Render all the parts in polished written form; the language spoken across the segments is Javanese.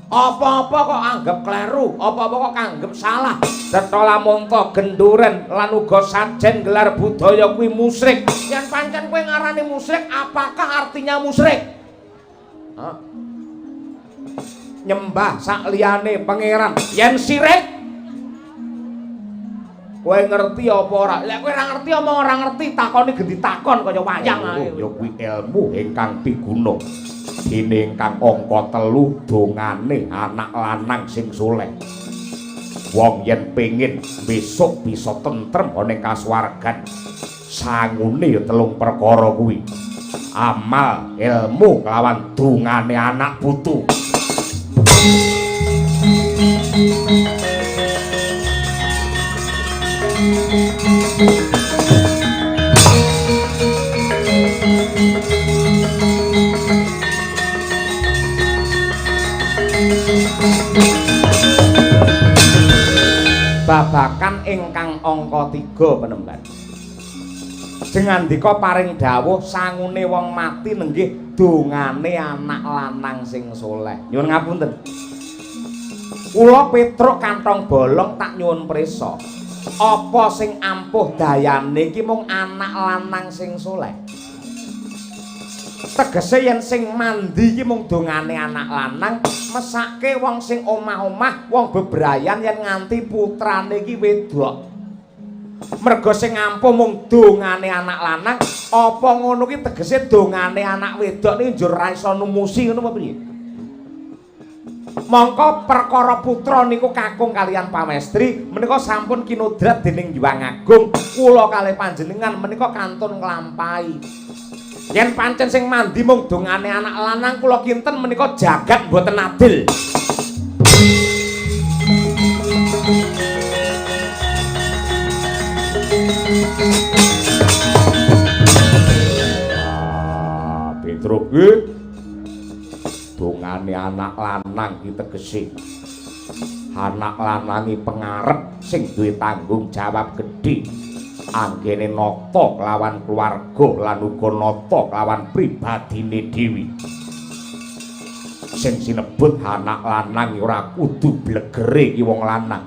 Apa-apa kok anggap kleru, apa-apa kok anggap salah. Cetha lamonta genduren lan uga sajen gelar budaya kuwi musyrik. Yen pancen kowe ngarani musyrik, apakah artinya musyrik? Hah? Nyembah sak liyane pangeran. Yen sirik kowe ngerti apa ora? Lek kowe ora ngerti omong ora ngerti, takoni gendi takon kaya wayang ae. Ya kuwi ilmu ingkang piguna. Dene ingkang angka 3 dongane anak lanang sing soleh. Wong yen pengin besok bisa tentrem ana ing kasuwargan, sangune ya 3 perkara kuwi. Amal, ilmu kelawan dongane anak putu. Babakan ingkang angka 3 penemban. Jengandika paring dawuh sangune wong mati nenggih dongane anak lanang sing soleh. Nyuwun ngapunten. Kula Petruk kantong bolong tak nyuwun prisa. Apa sing ampuh dayane iki mung anak lanang sing soleh? Tegese yen sing mandi iki mung dongane anak lanang, mesake wong sing omah-omah, wong bebrayan yen nganti putrane iki wedok. Merga sing ampuh mung dongane anak lanang, apa ngono ki tegese dongane anak wedok niki njur ra iso numusi ngono apa piye? Mongko perkara putra niku kakung kalian pamestri menika sampun kinodrat dening Hyang Agung. Kula kalih panjenengan menika kantun nglampahi. Yen pancen sing mandi mung dongane anak lanang, kula kinten menika jagat mboten adil. Ah, Petruk iki dongane anak lanang iki tegese anak lanangi pengarep sing duwe tanggung jawab gedhe anggene nata kelawan keluarga lan uga nata kelawan pribadine dhewe. Sing sinebut anak lanang ora kudu blegere iki wong lanang,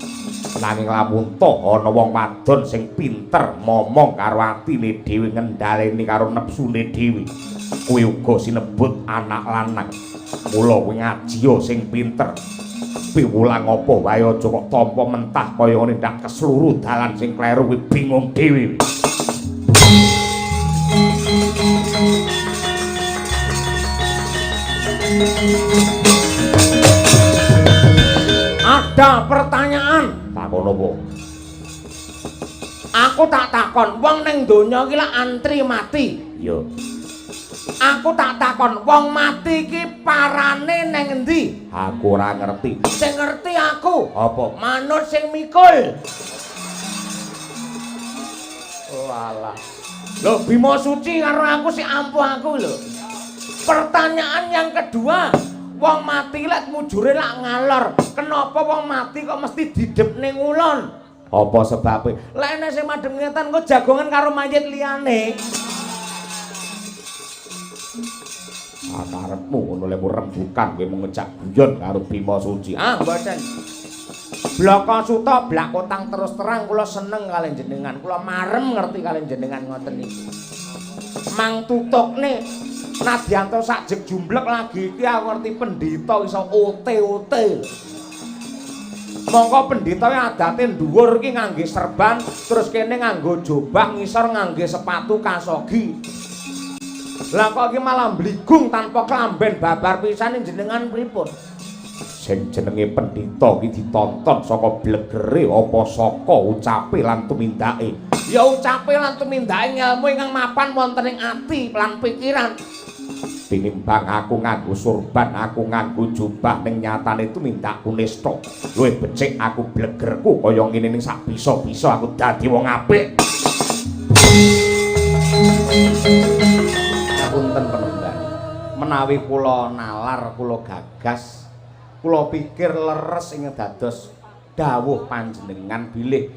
nanging lamun ta ana wong wadon sing pinter momong karo atine dhewe, ngendhaleni karo nepsune dhewe, kuwi uga sinebut anak lanang. Mula kowe ngaji sing pinter, piwulang apa wae aja kok tampa mentah kaya ngene ndak kesluru dalan sing kleru, kuwi bingung dhewe. Ada pertanyaan. Takon apa? Aku tak takon, wong ning donya iki lak antri mati. Iya. Aku tak takon, wong mati iki parane neng endi? Aku ora ngerti. Sing ngerti aku. Apa? Manut sing mikul. Walah. Lho Bima Suci karo aku sing ampuh aku lho. Pertanyaan yang kedua, wong mati lek mujure lak ngalor. Kenapa wong mati kok mesti didep ning ngulon? Apa sebabe? Lek nek sing madhep ngetan engko jagongan karo mayit liyane. Karepmu ngono lek rembukan kowe mung ngejak guyon karo Bima Suci. Ah, mboten. Bloko Suta blak kotang terus terang kula seneng kaliyan jenengan. Kula marem ngerti kaliyan jenengan ngoten niku. Mang tutukne nadyanto sak jeg jumblek lagi iki aku ngerti pendhita iso ote-ote. Mongko pendhita adate dhuwur iki ngangge serban, terus kene nganggo jobah, ngisor ngangge sepatu kasogi. Lah kok iki malah mbligung tanpa klamben babar pisan jenengan pripun? Sing jenenge pendhita iki ditonton saka blegere apa saka ucape lan tumindake. Ya ucape lan tumindake ngelmu ingkang mapan wonten ing ati lan pikiran. Tinimbang aku nganggo surban, aku nganggo jubah, ning nyatane tumindakku nista. Luwih becik aku blegerku kaya ngene ning sak bisa-bisa aku dadi wong apik. Ngapunten penemban. Menawi kula nalar, kula gagas, kula pikir leres ing dados dawuh panjenengan bilih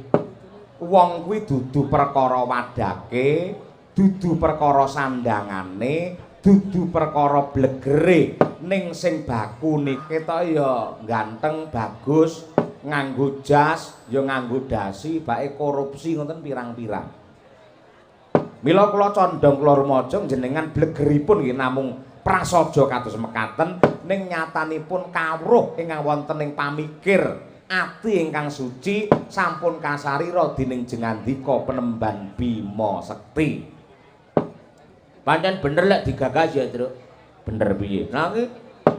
wong kuwi dudu perkara wadake, dudu perkara sandangane, Dudu perkara blegere ning sing baku niki ketok ya ganteng, bagus, nganggo jas, ya nganggo dasi, bake korupsi ngoten pirang-pirang. Mila kula condong kula rumaja jenengan blegeripun nggih namung prasaja kados mekaten ning nyatanipun kawruh ingkang wonten ing pamikir ati ingkang suci sampun kasarira dening Jengandika penemban Bima Sekti. Pancen bener lek digagas ya, Truk. Bener piye? Nah iki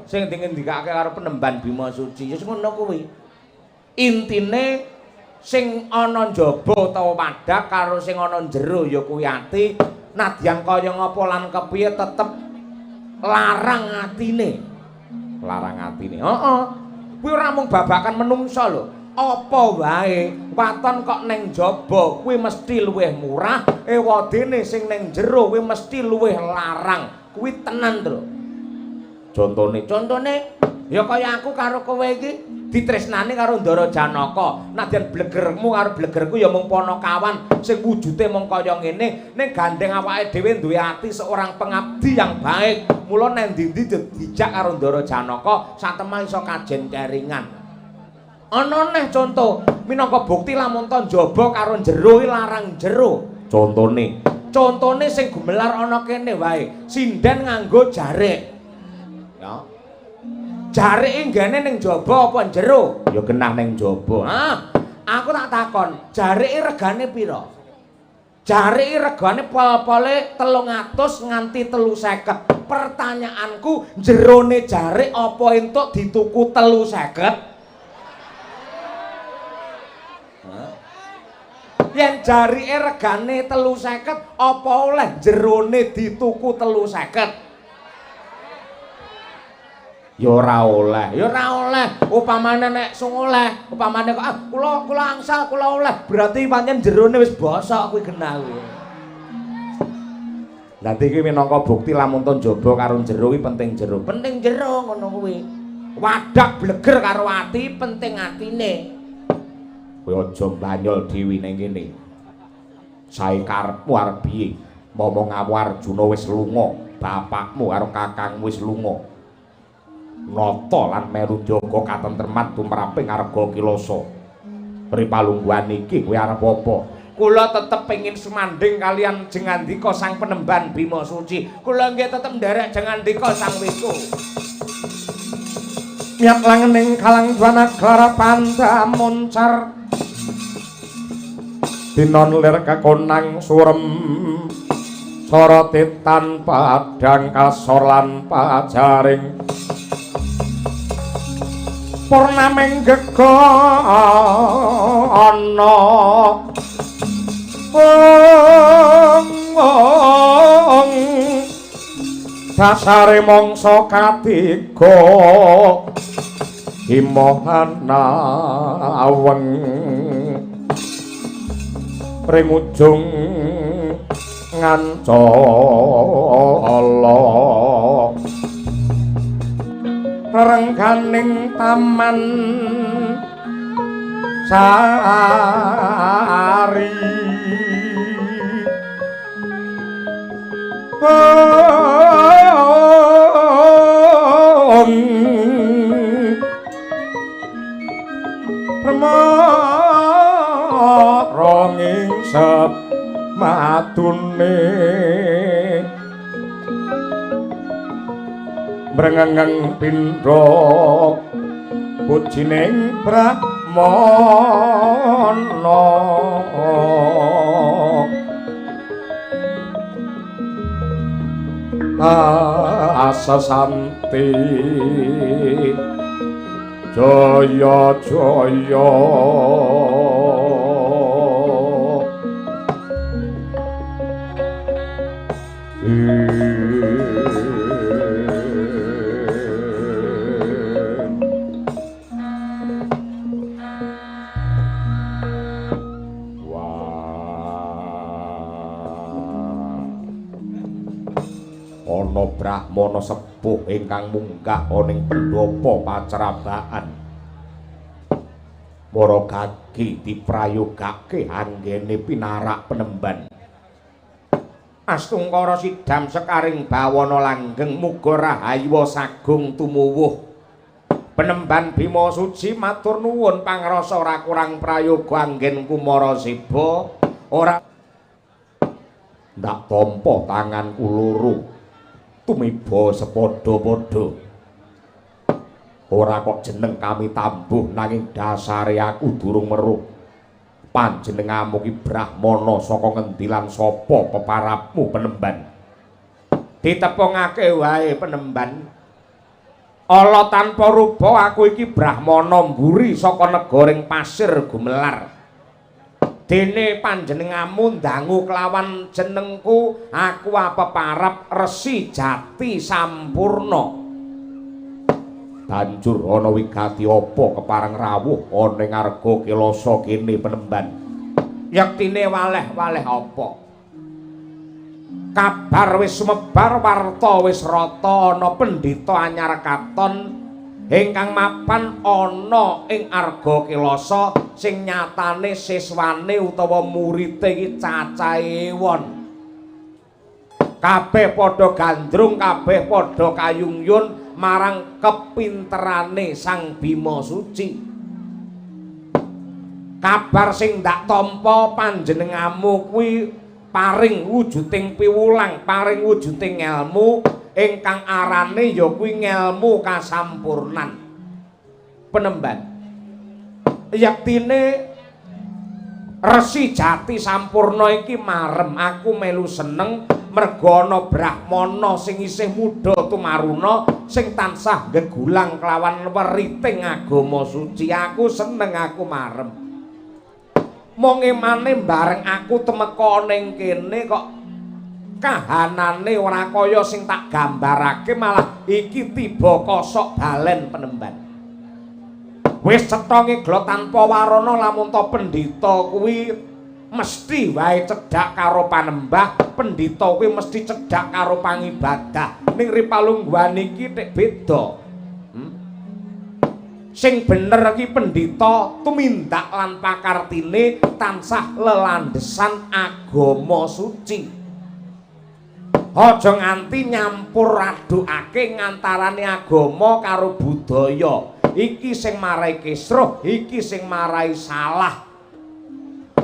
sing dingendikake karo penemban Bima Suci ya ngono kuwi. Intine sing ana njaba utawa wadah karo sing ana jero ya kuwi ati, nadyan kaya ngapa lan kepiye tetep larang atine. Larang atine. Heeh. Kuwi ora mung babakan menungsa lho. Apa wae waton kok neng jaba kuwi mesti luwih murah, ewadene sing neng jero kuwi mesti luwih larang. Kuwi tenan, Tru. Contone, contone ya kaya aku karo kowe iki ditresnani karo Ndara Janaka. Nadyan blegermu karo blegerku ya mung panakawan sing wujude mung kaya ngene, ning gandeng awake dhewe duwe ati seorang pengabdi yang baik. Mula nang ndi-ndi dijak karo Ndara Janaka satemah iso kajen keringan. Ana neh conto minangka bukti lamun to njaba karo jero iki larang jero. Contone, contone sing gumelar ana kene wae, sinden nganggo jarik. Ya. Jarike nggene ning njaba apa jero? Ya genah ning njaba. Ah, aku tak takon, jarike regane pira? Jarike regane pol-pole 300 nganti 350. Pertanyaanku, jerone jarik apa entuk dituku 350? Yen jarike regane 350, apa oleh jerone dituku 350? Ya ora oleh, ya ora oleh. Upamane nek sung oleh, upamane kok ah kula kula angsal kula oleh, berarti pancen jerone wis bosok kuwi genah kuwi. Lah iki minangka bukti lamun to njaba karo jero kuwi penting jero. Penting jero ngono kuwi. Wadak bleger karo ati penting atine. Kowe aja mbanyol dhewe ning kene. Sae karepmu arep piye? Momong Arjuna wis lunga, bapakmu karo kakangmu wis lunga. Nata lan melu jaga katentreman tumraping Arga Kilasa. Ri palungguhan iki kowe arep apa? Kula tetep pengin sumandhing kalian Jengandika Sang Penemban Bima Suci. Kula nggih tetep nderek Jengandika Sang Wiku. Miat langening kalang dwana klara panda moncar. Dinon lir kekonang surem sorote tanpa padang kasor lan pajaring. Purnaming gega ana wong dasare mangsa katiga himahana aweng ring ujung ngancala rerengganing taman sari ronging sep matune mrengengeng pindha pujining brahmana asasanti jaya jaya. Ana brahmana sepuh ingkang munggah ana ing pendhapa pacraban. Para gagi diprayogake anggene pinarak penemban. Astungkara sidam sekaring bawana langgeng, muga rahayu sagung tumuwuh. Penemban Bima Suci matur nuwun pangrasa ora kurang prayoga anggen kumara seba. Ora ndak tampa tanganku loro tumiba sepadha-padha. Ora kok jeneng kami tambuh, nanging dasare aku durung weruh. Panjenenganmu ki brahmana saka ngendi lan sapa peparapmu, Penemban? Ditepungake wae, Penemban. Ala tanpa rupa aku iki brahmana mburi saka negaring Pasir Gumelar. Dene panjenenganmu ndangu kelawan jenengku, aku apeparap Resi Jati Sampurna. Banjur ana wigati apa kepareng rawuh ana ing Arga Kelasa kene, Penemban? Yektine waleh-waleh apa? Kabar wis sumebar, warta wis rata, ana pendhita anyar katon ingkang mapan ana ing Arga Kelasa sing nyatane siswane utawa murite iki cacahe ewon. Kabeh padha gandrung, kabeh padha kayungyun marang kepinterane Sang Bima Suci. Kabar sing ndak tampa panjenenganmu kuwi paring wujuding piwulang, paring wujuding ngelmu ingkang arane ya kuwi ngelmu kasampurnan. Penemban, yektine Resi Jati Sampurna iki marem, aku melu seneng merga ana brahmana sing isih muda tumaruna sing tansah gegulang kelawan weriting agama suci. Aku seneng, aku marem. Mong emane bareng aku temeka ning kene kok kahanane ora kaya sing tak gambarake, malah iki tiba kosok balen, Penemban. Wis cetha ngegla tanpa warana lamun ta pendhita kuwi mesti wae cedhak karo panembah, pendhita kuwi mesti cedhak karo pangibadah. Ning ripalungguhan iki tek beda. Sing bener iki pendhita tumindak lan pakartine tansah lelandhesan agama suci. Aja nganti nyampur adukake ngantarane agama karo budaya. Iki sing marai kisruh, iki sing marai salah.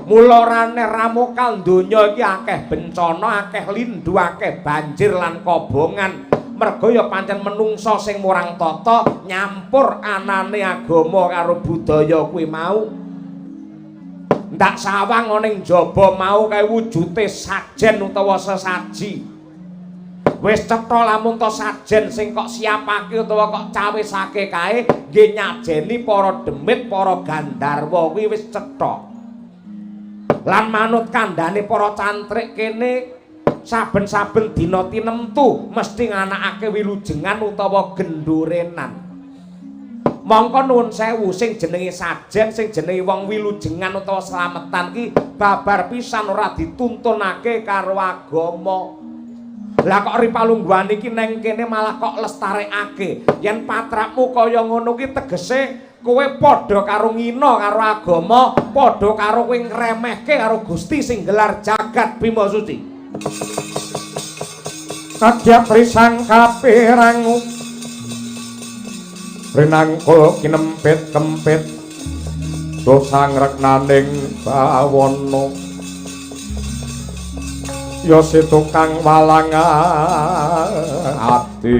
Mula rane ramokal donya iki akeh bencana, akeh lindu, akeh banjir lan kobongan. Merga ya pancen menungsa sing murang tata nyampur anane agama karo budaya kuwi mau. Ndak sawang ana ing jaba mau kae wujute sajen utawa sesaji. Wis cetha lamun ta sajen sing kok siapake utawa kok cawisake kae nggih nyajeni para demit, para gandharwa kuwi wis cetha. Lan manut kandhane para cantrik kene saben-saben dina tinemtu mesti nganakake wilujengan utawa gendurenan. Mongko nuwun sewu, sing jenenge sajen, sing jenenge wong wilujengan utawa slametan ki babar pisan ora dituntunake karo agama. Lah kok ripalungguhan iki neng kene malah kok lestarekake. Yen patrapmu kaya ngono ki tegese kowe padha karo ngina karo agama, padha karo kowe ngremehke karo Gusti sing gelar jagat Bima Suci. Kadya prisang kapirangu rinangkul kinempit kempit dosa ngreknaning bawana ya si tukang walang ati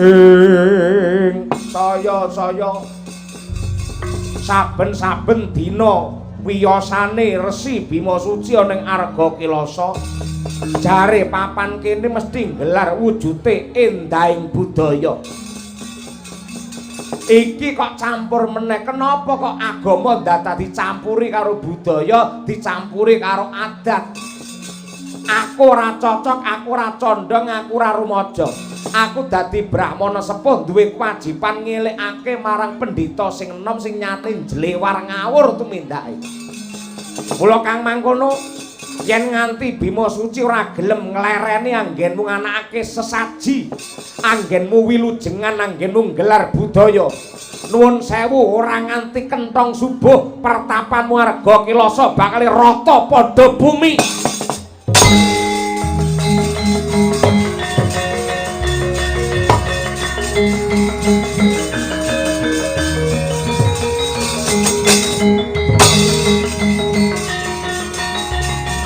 ing saya-saya saben-saben dina wiyosane Resi Bima Suci ana ing Arga Kelasa. Jare papan kene mesti nggelar wujute endahing budaya. Iki kok campur meneh. Kenapa kok agama dadak dicampuri karo budaya, dicampuri karo adat? Aku ora cocok, aku ora condong, aku ora rumaja. Aku dadi brahmana sepuh duwe kewajiban ngelingake marang pendhita sing enom sing nyate njlewar ngawur tumindake. Mula kang mangkono yen nganti Bima Suci ora gelem nglereni anggenmu nganakake sesaji, anggenmu wilujengan, anggenmu nggelar budaya. Nuwun sewu ora nganti kenthong subuh pertapanmu Arga Kelasa bakal rata padha bumi.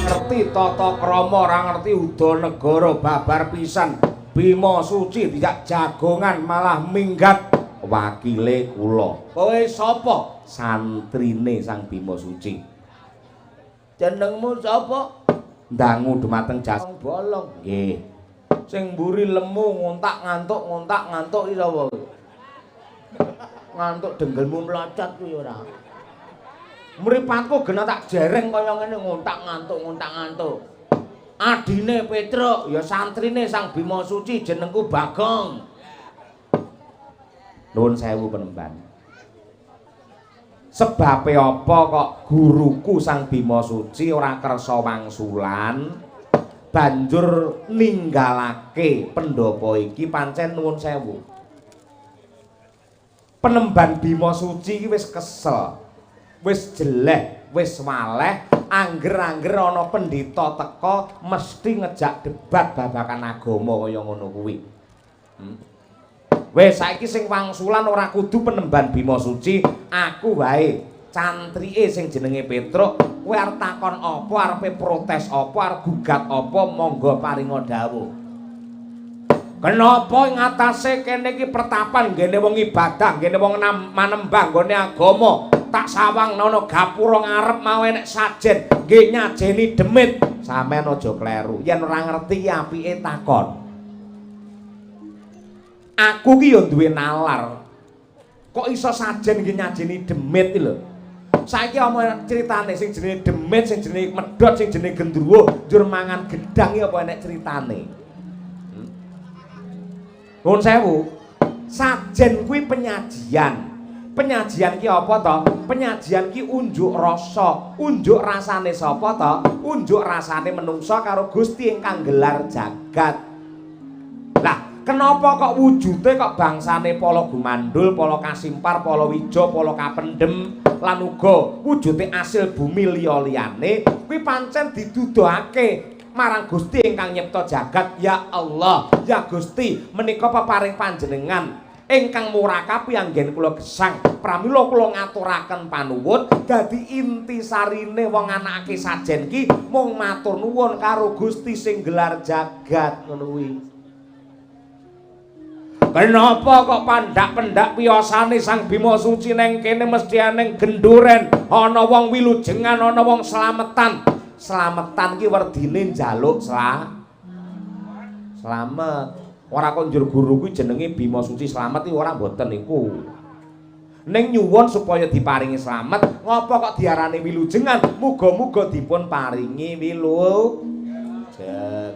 Ngerti tata krama, ora ngerti udanegara babar pisan. Bima Suci dijak jagongan malah minggat. Wakile kula. Kowe sapa? Santrine Sang Bima Suci. Jenengmu sapa? Ndangu dumateng jas bolong. Nggih. Sing mburi lemu ngontak ngantuk ngontak ngantuk iki sapa? Ngantuk denggelmu mlocot kuwi ora. Mripatku gena tak jereng kaya ngene ngontak ngantuk ngontak ngantuk. Adine Petruk ya santrine Sang Bima Suci, jenengku Bagong. Nuwun sewu penemban. Sebabe apa kok guruku Sang Bima Suci ora kersa wangsulan banjur ninggalake pendhapa iki? Pancen nuwun sewu. Penemban Bima Suci iki wis kesel, wis jeleh, wis waleh, angger-angger ana pendhita teka mesti ngejak debat babagan agama kaya ngono kuwi. Wis saiki sing wangsulan ora kudu penemban Bima Suci, aku wae cantrike sing jenenge Petruk. Kowe arep takon apa, arepe protes apa, arep gugat apa, monggo paringa dawuh. Kenapa ing atase kene iki pertapan nggene wong ibadah, nggene wong manembah nggone agama, tak sawang ana gapura ngarep mau enek sajen nggih nyajeni demit. Sampeyan aja kleru, yen ora ngerti apike takon. Aku ki ya duwe nalar. Kok iso sajen nggih nyajeni demit iki lho. Saiki omong critane sing jenenge demit, sing jenenge medhot, sing jenenge gendruwo, njur mangan gedang iki apa enek critane? Nuwun sewu. Sajen kuwi penyajian. Penyajian ki apa to? Penyajian ki unjuk rasa. Unjuk rasane sapa to? Unjuk rasane menungsa karo Gusti ingkang gelar jagat. Lah, kenapa kok wujude kok bangsane Pala Gumandul, Pala Kasimpar, Pala Wija, Pala Kapendhem lan uga wujude asil bumi liya-liyane kuwi pancen diduduhake marang Gusti ingkang nyipta jagat. Ya Allah, ya Gusti, menika peparing panjenengan ingkang murakapi anggen kula gesang. Pramila kula ngaturaken panuwun dadi intisarine wong anake sajen ki mung matur nuwun karo Gusti sing gelar jagat ngono kuwi. Kenapa kok pandak-pendak piyosane Sang Bima Suci neng kene mesti eneng genduren, ana wong wilujengan, ana wong slametan. Slametan ki werdine njaluk slamet. Ora kok njur guru kuwi jenenge Bima Suci Slamet iki ora mboten niku. Ning nyuwun supaya diparingi slamet, ngopo kok diarani wilujengan? Muga-muga dipun paringi wilujeng.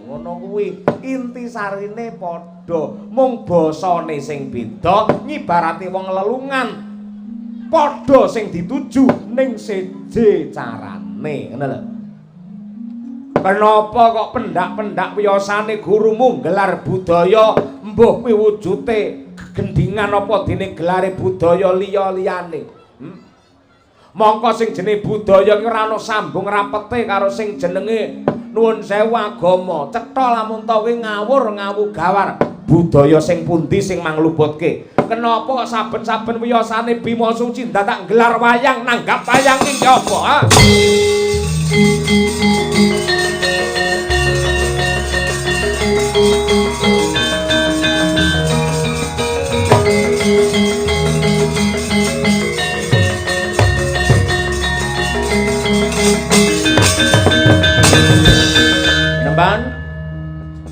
Ngono kuwi intisarine padha, mung basane sing beda, ngibarate wong lelungan. Padha sing dituju ning seje carane, ngono lho. Kenapa kok pendak-pendak wiyosane gurumu gelar budaya, mbuh kuwi wujute gendingan apa dene gelare budaya liya-liyane? Mongko sing jenenge budaya ki ora ana sambung rapete karo sing jenenge nuwun sewu agama. Cetha lamun ta kuwi ngawur ngawu gawar. Budaya sing pundi sing mangluputke? Kenapa kok saben-saben wiyosane Bima Suci dadak gelar wayang nanggap wayang iki apa, ha?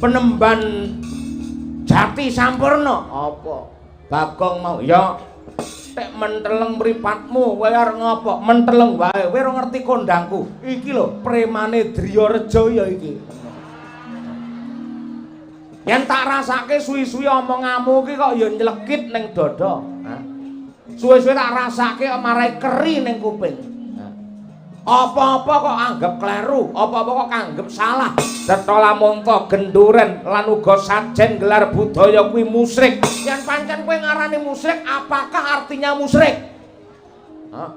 Penemban Jati Sampurna apa? Bagong mau ya tek menteleng mripatmu kowe arep ngopo? Menteleng wae, kowe ora ngerti kondangku. Iki lho premane Driyareja ya iki. Yen tak rasake suwi-suwi omonganmu iki kok ya nyelekit ning dada. Suwe-suwe tak rasake marai keri ning kuping. Apa-apa kok anggap kleru, apa-apa kok anggap salah. Cetha lamonta genduren lan uga sajen gelar budaya kuwi musyrik. Yen pancen kowe ngarani musyrik, apakah artinya musyrik? Hah?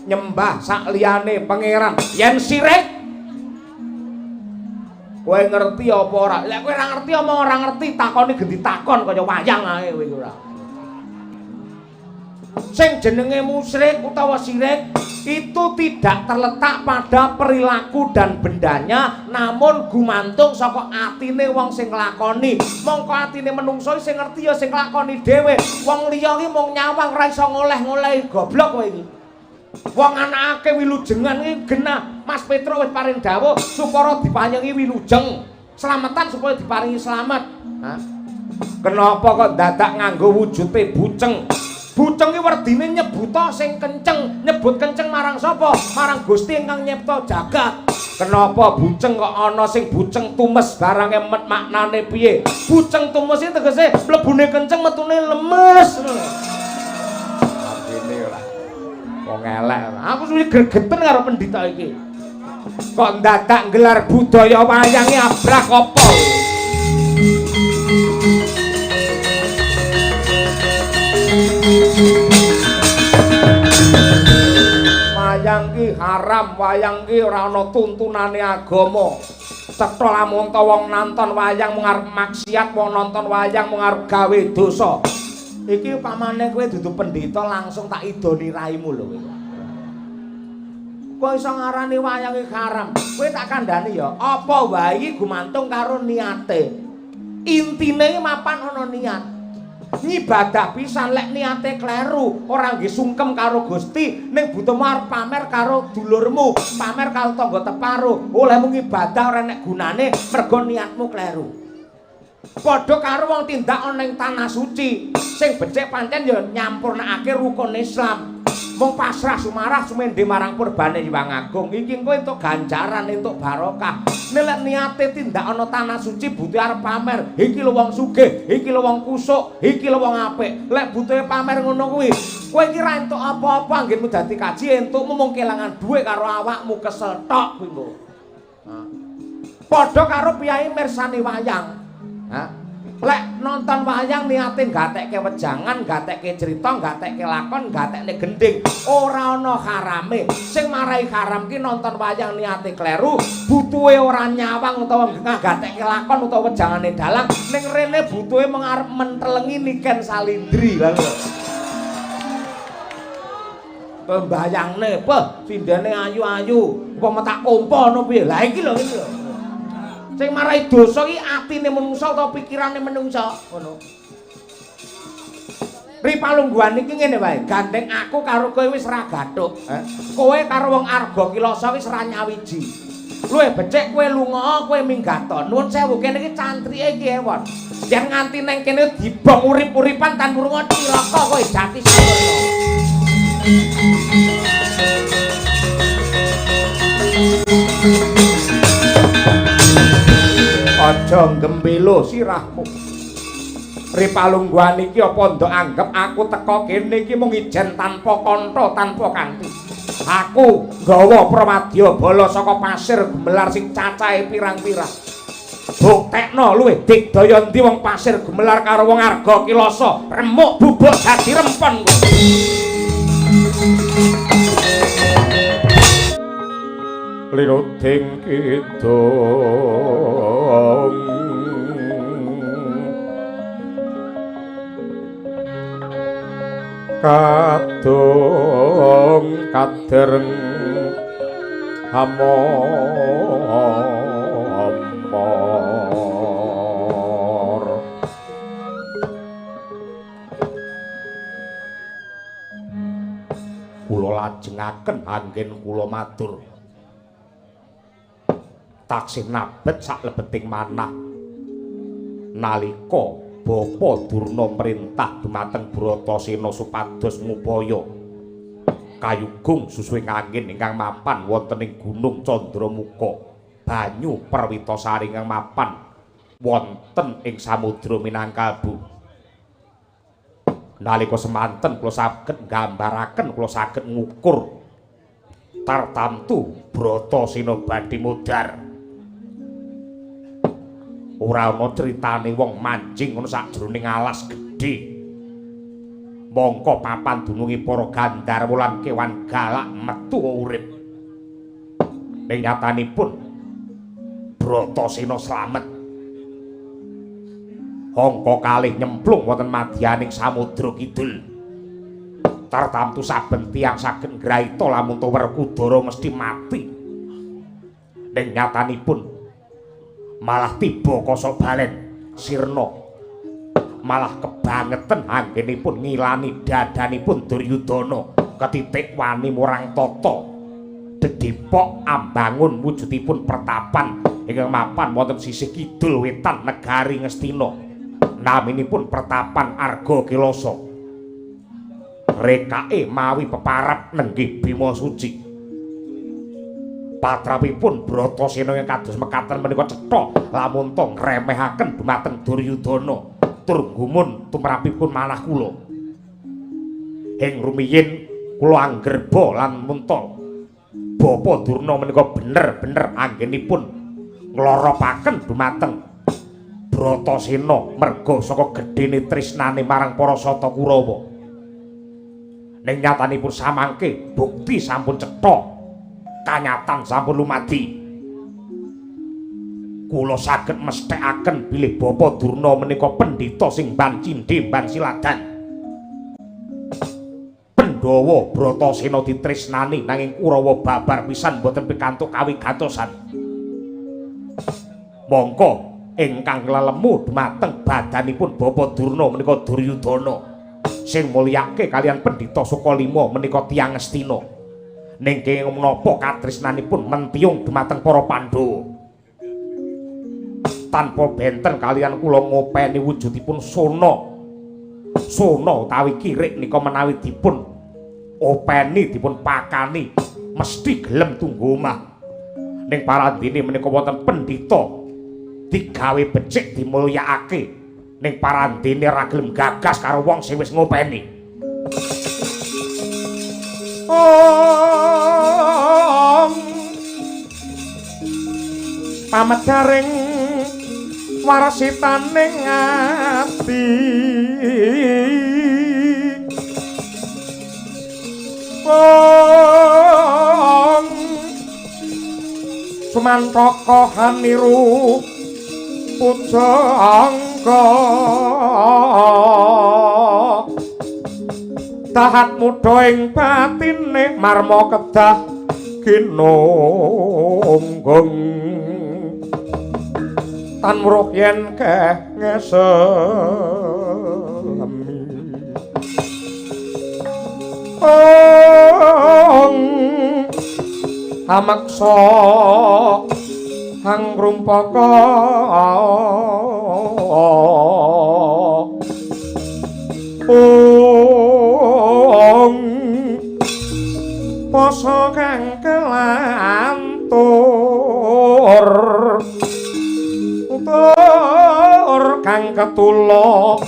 Nyembah sak liyane pangeran. Yen sirik Kowe ngerti apa ora? Lek kowe ora ngerti omong ora ngerti, takoni gendi takon kaya wayang ae kowe ora. Sing jenenge musyrik utawa syirik itu tidak terletak pada perilaku dan bendanya, namun gumantung saka atine wong sing nglakoni. Mongko atine menungso sing ngerti ya sing nglakoni dhewe. Wong liya iki mung nyawang ora iso ngoleh-ngolehi, goblok kowe iki. Wong anakake wilujengan iki genah. Mas Petro wis paring dawuh supaya diparingi wilujeng. Slametan supaya diparingi slamet. Hah? Kenapa kok dadak nganggo wujude buceng? Buceng iki werdine nyebuta sing kenceng, nyebut kenceng marang sapa? Marang Gusti ingkang nyipta jagat. Kenapa buceng kok ana sing buceng tumes barange maknane piye? Buceng tumes iki tegese mlebune kenceng metune lemes. Artine ora. Wong elek. Aku suwi gregeten karo pendhita iki. Kok ndadak nggelar budaya wayange abrah apa? Wayang ki haram, wayang ki ora ana tuntunane agama. Cetha lamun ta wong nonton wayang mung arep maksiat, wong nonton wayang mung arep gawe dosa. Iki upamane kowe dudu pendhita langsung tak idoni raimu lho kowe. Kok iso ngarani wayang ki haram? Kowe tak kandhani ya, apa wae iki gumantung karo niate. Intine mapan ana niat. Ngibadah pisan lek niate kleru, ora nggih sungkem karo Gusti, ning butuhmu arep pamer karo dulurmu, pamer karo tangga teparo, olehmu ngibadah ora nek gunane mergo niatmu kleru. Padha karo wong tindak ana ing tanah suci, sing becik pancen ya nyampurnakake rukun Islam. Mung pasrah sumarah sumendhe marang purbane Hyang Agung. Iki engko entuk ganjaran, entuk barokah. Nek lek niate tindak ana tanah suci butuhe arep pamer, iki lho wong sugih, iki lho wong kusuk, iki lho wong apik. Lek butuhe pamer ngono kuwi, kowe iki ra entuk apa-apa anggenmu dadi kaji, entukmu mung kelangan dhuwit karo awakmu kesel tok kuwi engko. Padha karo piyai mirsani wayang. Ha? Lek nonton wayang niate gatekke wejangan, gatekke cerita, gatekke lakon, gatekne gending, ora ana harame. Sing marai haram ki nonton wayang niate kleru, butuhe ora nyawang utawa gatekke lakon utawa wejangane dalang, ning rene butuhe mung arep mentelengi Niken Salindri. Lha lho. Pembayangne, peh, sindene ayu-ayu, upama tak kompo ngono piye? Lah iki lho ngene lho. Sing marai dosa iki atine menungsa utawa pikirane menungsa ngono. Ri palungguhan iki ngene wae, gandeng aku karo kowe wis ra gathuk, Kowe karo wong Arga Kilasa wis ra nyawiji. Luwih becik kowe lunga, kowe minggato. Nuwun sewu kene iki cantrike iki ewon. Yen nganti neng kene dibong urip-uripan tan murunga cilaka kowe jati sampurna. Aja gembelo sirahmu. Ri palungguhan iki apa ndok anggep aku teka kene iki mung ijen tanpa kantha, tanpa kanthi. Aku nggawa prawadya bala saka pasir gumelar sing cacahe pirang-pirang. Buktekno luwih digdaya endi wong pasir gumelar karo wong Arga Kilasa, remuk bubuk dadi rempon kowe. Linuding kidung kadung kadereng amor kula lajengaken anggen kula matur taksih nabet saklebeting manah nalika Bapa Durna mrintah dumateng Bratasena supados ngupaya kayugung susuhing angin ingkang mapan wonten ing Gunung Candramuka, banyu Perwitasari ingkang mapan wonten ing Samudra Minangkalbu. Nalika semanten kula saged nggambaraken, kula saged ngukur tartamtu Bratasena badhe modar. Ora ana critane wong manjing ngono sakjroning alas gedhe. Mongko papan dununge para gandharwa lan kewan galak metu urip. Ning nyatanipun Bratasena slamet. Angka kalih nyemplung wonten madyaning samudra kidul. Tartamtu saben tiyang saged ngraita lamun to Werkudara mesti mati. Ning nyatanipun malah tiba kosok balen sirna. Malah kebangeten anggenipun ngilani dadanipun Duryudana ketitik wani murang tata. Dedepok ambangun wujudipun pertapan ingkang mapan wonten sisih kidul wetan negari Ngastina. Naminipun pertapan Arga Kelasa. Rekake mawi peparap nenggih Bima Suci. Patrapipun Bratasena ingkang kados mekaten menika cetha lamun to ngremehaken dumateng Duryudana tur gumun tumrapipun manah kula. Ing rumiyin kula anggerba lan munta Bapa Durna menika bener-bener anggenipun ngloropaken dumateng Bratasena merga saka gedhene tresnane marang para Sata Kurawa. Ning nyatanipun samangke bukti sampun cetha, kanyatan sampun lumadi. Kula saged mesthekaken bilih Bapa Durna menika pendhita sing ban cindhe ban siladan. Pandhawa Bratasena ditresnani nanging Kurawa babar pisan boten pikantuk kawigatosan. Mongko ingkang lelemu dumateng badanipun Bapa Durna menika Duryudana sing mulyake kalian Pendhita Sukalima menika tiyang Ngastina. Ning kenging menapa katresnanipun mentiyung dumateng para Pandhawa. Tanpa benten kalian kula ngopeni wujudipun sona. Sona utawi kirik nika menawi dipun openi dipun pakani mesti gelem tunggu omah. Ning parandene menika wonten pendhita digawe becik dimulyakake, ning parandene ora gelem gagas karo wong sing wis ngopeni. Om pamedaring warasitaning ati. Om sumantaka haniru pujangga tahat mudha ing batine marma kedah ginunggung tan weruh yen keh ngesemi. Ong ameksa hangrumpaka ong poso kang kelantur tur kang ketula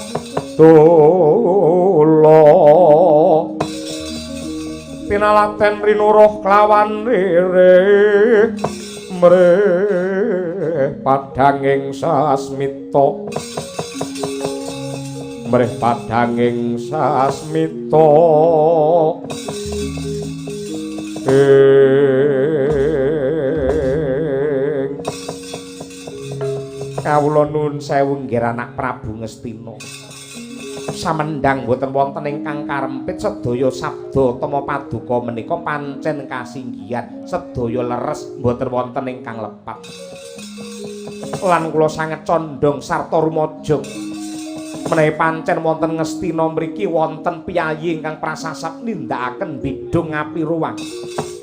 tula pinalaten rinuruh kelawan lirih mrih padhanging sasmita mrih padhanging sasmita ing kawula nuwun sewu nggih anak Prabu Ngastina. Samendang boten wonten ingkang karempit sedaya sabda tama paduka menika pancen kasinggihan sedaya leres boten wonten ingkang lepat. Lan kula sanget condong sarta rumaja menawi pancen wonten Ngastina mriki wonten piyayi ingkang prasasap nindakaken bidung api ruwang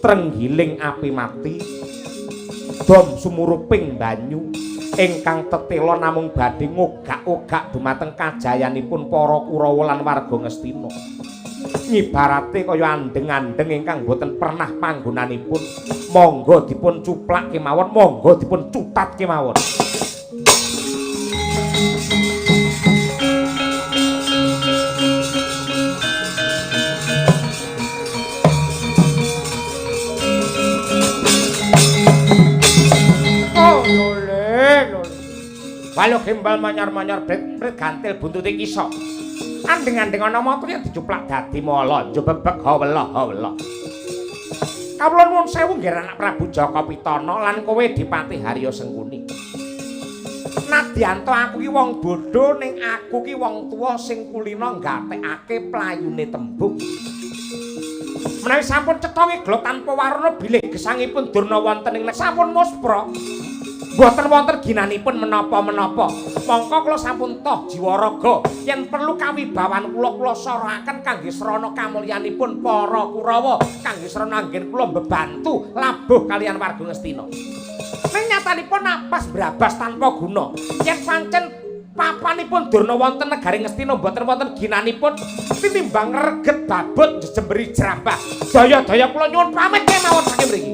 trenggiling api mati dom sumuruping banyu ingkang tetela namung badhe ngogak-ogak dumateng kajayanipun para Kurawa lan warga Ngastina. Ngibarate kaya andeng-andeng ingkang boten pernah panggonanipun, monggo dipun cuplak kemawon, monggo dipun cutat kemawon. Oh, lole, lole. Walu gimbal manyar-manyar bret-bret gantil buntute kisok. Andeng-andeng ana mata yen dicuplak dadi mala, njebebek hawela hawela. Kawula nuwun sewu nggih anak Prabu Jaka Pitana lan kowe Dipati Harya Sengkuni. Nadyan to aku ki wong bodho ning aku ki wong tuwa sing kulina nggatekake playune tembung. Menawi sampun cetha ngegla tanpa warna bilih gesangipun Durna wonten ing sampun muspra. Mboten wonten ginanipun menapa-menapa. Mongko kula sampun toh jiwa raga yen perlu kawibawan kula kula sorohaken kangge srana kamulyanipun para Kurawa, kangge srana anggen kula mbebantu labuh kaliyan warga Ngastina. Ning nyatanipun napas brabas tanpa guna. Yen pancen papanipun Durna wonten negari Ngastina mboten wonten ginanipun tinimbang reget babut jejemberi jrambah. Daya-daya kula nyuwun pamit kemawon saking mriki.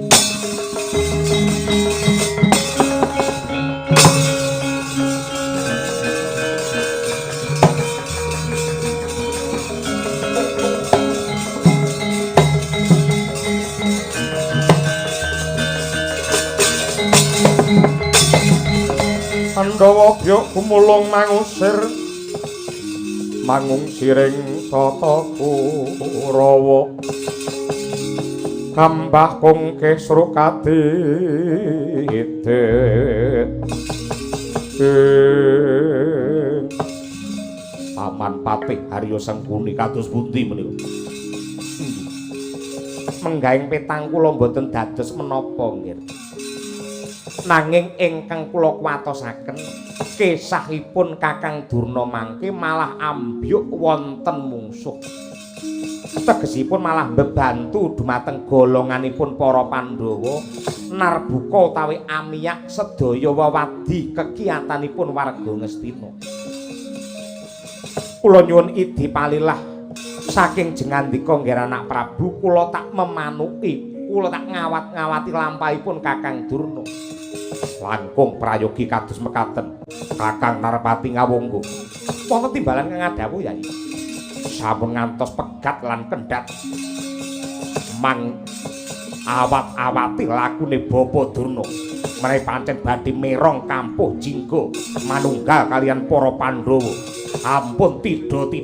Pandhawa byok gumulung mangusir mangung siring sata Kurawa kambah kongke srukati Paman Patih Harya Sengkuni kados pundi menika? Menggahing petang kula mboten dados menapa nggih. Nanging ingkang kula kuwatosaken kesahipun Kakang Durna mangke malah ambyuk wonten mungsuh. Tegesipun malah mbebantu dumateng golonganipun para Pandhawa narbuka utawi amiyak sedaya wewadi kekiyatanipun warga Ngastina. Kula nyuwun idi palilah saking jengandika nggih anak Prabu, kula tak memanuki, kula tak ngawat-ngawati lampahipun Kakang Durna. Langkung prayogi kados mekaten Kakang Narpati ngawonggo. Wonten timbalan kang ngadhawuh Yai. Sampun ngantos pegat lan kendhat mang awat-awati lakune Bapa Durna menawi pancen badhe merong kampuh jingga manunggal kaliyan para Pandhawa. Ampun tidha-tidha.